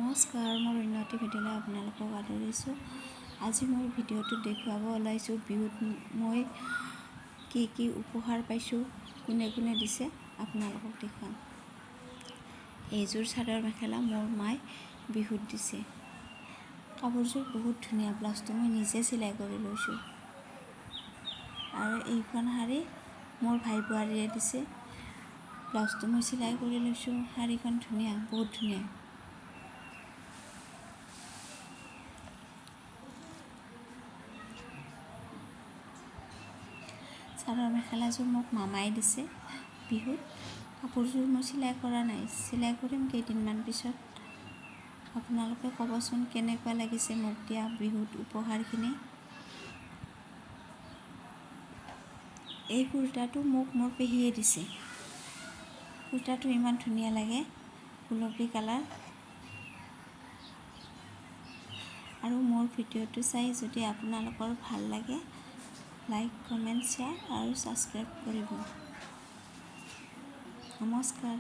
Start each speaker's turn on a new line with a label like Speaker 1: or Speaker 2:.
Speaker 1: নমস্কাৰ, মোৰ অন্য এটি ভিডিঅ'লৈ আপোনালোকক আদৰিছোঁ। আজি মোৰ ভিডিঅ'টোত দেখুৱাব ওলাইছোঁ বিহুত মই কি কি উপহাৰ পাইছোঁ, কোনে কোনে দিছে আপোনালোকক দেখুৱাম। এইযোৰ চাদৰ মেখেলা মোৰ মায়ে বিহুত দিছে। কাপোৰযোৰ বহুত ধুনীয়া, ব্লাউজটো মই নিজে চিলাই কৰি লৈছোঁ। আৰু এইখন শাৰী মোৰ ভাই বোৱাৰীয়ে দিছে, ব্লাউজটো মই চিলাই কৰি লৈছোঁ। শাৰীখন ধুনীয়া, বহুত ধুনীয়া। চাদৰ মেখেলাযোৰ মোক মামাই দিছে বিহুত। কাপোৰযোৰ মই চিলাই কৰা নাই, চিলাই কৰিম কেইদিনমান পিছত। আপোনালোকে ক'বচোন কেনেকুৱা লাগিছে মোক দিয়া বিহুত উপহাৰখিনি। এই কুৰ্তাটো মোক মোৰ পেহীয়ে দিছে। কুৰ্তাটো ইমান ধুনীয়া লাগে, গোলপী কালাৰ। আৰু মোৰ ভিডিঅ'টো চাই যদি আপোনালোকৰ ভাল লাগে, লাইক, কমেণ্ট, শ্বেয়াৰ আৰু ছাবস্ক্ৰাইব কৰিব। নমস্কাৰ।